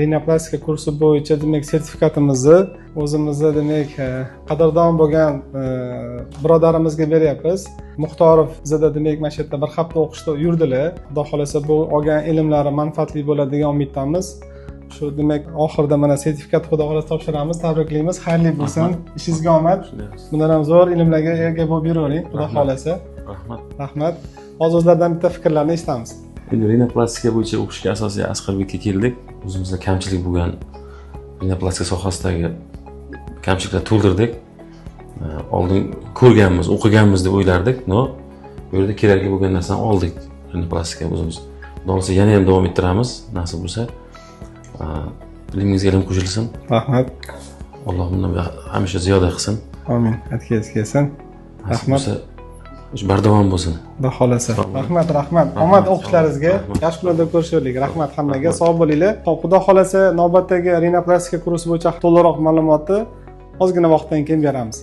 Rinoplastika kursi bo'yicha, demak, sertifikatimizni o'zimizni, demak, qadrdon bo'lgan birodarimizga beryapmiz. Muxtorov bizada, demak, mana shu yerda bir hafta o'qishda yurdilar. Xudo xohlasa, bu olgan ilmlari manfaatli bo'ladi degan umiddamiz. Shu, demak, oxirida mana sertifikat, xudo xohlasa, topshiramiz. Tabriklaymiz, xayrli bo'lsin, ishingizga omad, bundan ham zo'r ilmlarga ega bo'lib yuravering, xudo xohlasa. Rahmat. Rahmat. Hozir o'zlaridan bitta fikrlarni eshitamiz. Endi rinoplastika bo'yicha o'qishga asosiy Asqarbekka keldik. O'zimizda kamchilik bo'lgan rinoplastika sohasidagi kamchiliklarni to'ldirdik. Oldin ko'rganmiz, o'qiganmiz deb o'ylardik, но bu yerda kerakli bo'lgan narsani oldik. Rinoplastika o'zimiz. Xudo xohlasa, yana ham davom ettiramiz, nasib bo'lsa. Ilmingizga ilm qo'shilsin. Rahmat. Alloh bundan hamisha ziyoda qilsin. Amin, aytgangiz kelsin. Nasib Rahmat. bo'lsa, ish bardavom bo'lsin. Xudo xohlasa. Sog' bo'ling. Rahmat, rahmat. Rahmat, Omad sog' o'qishlaringizga. Rahmat. Yaxshi kunlarda ko'rishaylik. Rahmat hammaga. Rahmat. Sog' bo'linglar. Xo'p, xudo xohlasa, navbatdagi rinoplastika kursi bo'yicha to'liqroq ma'lumotni ozgina vaqtdan keyin beramiz.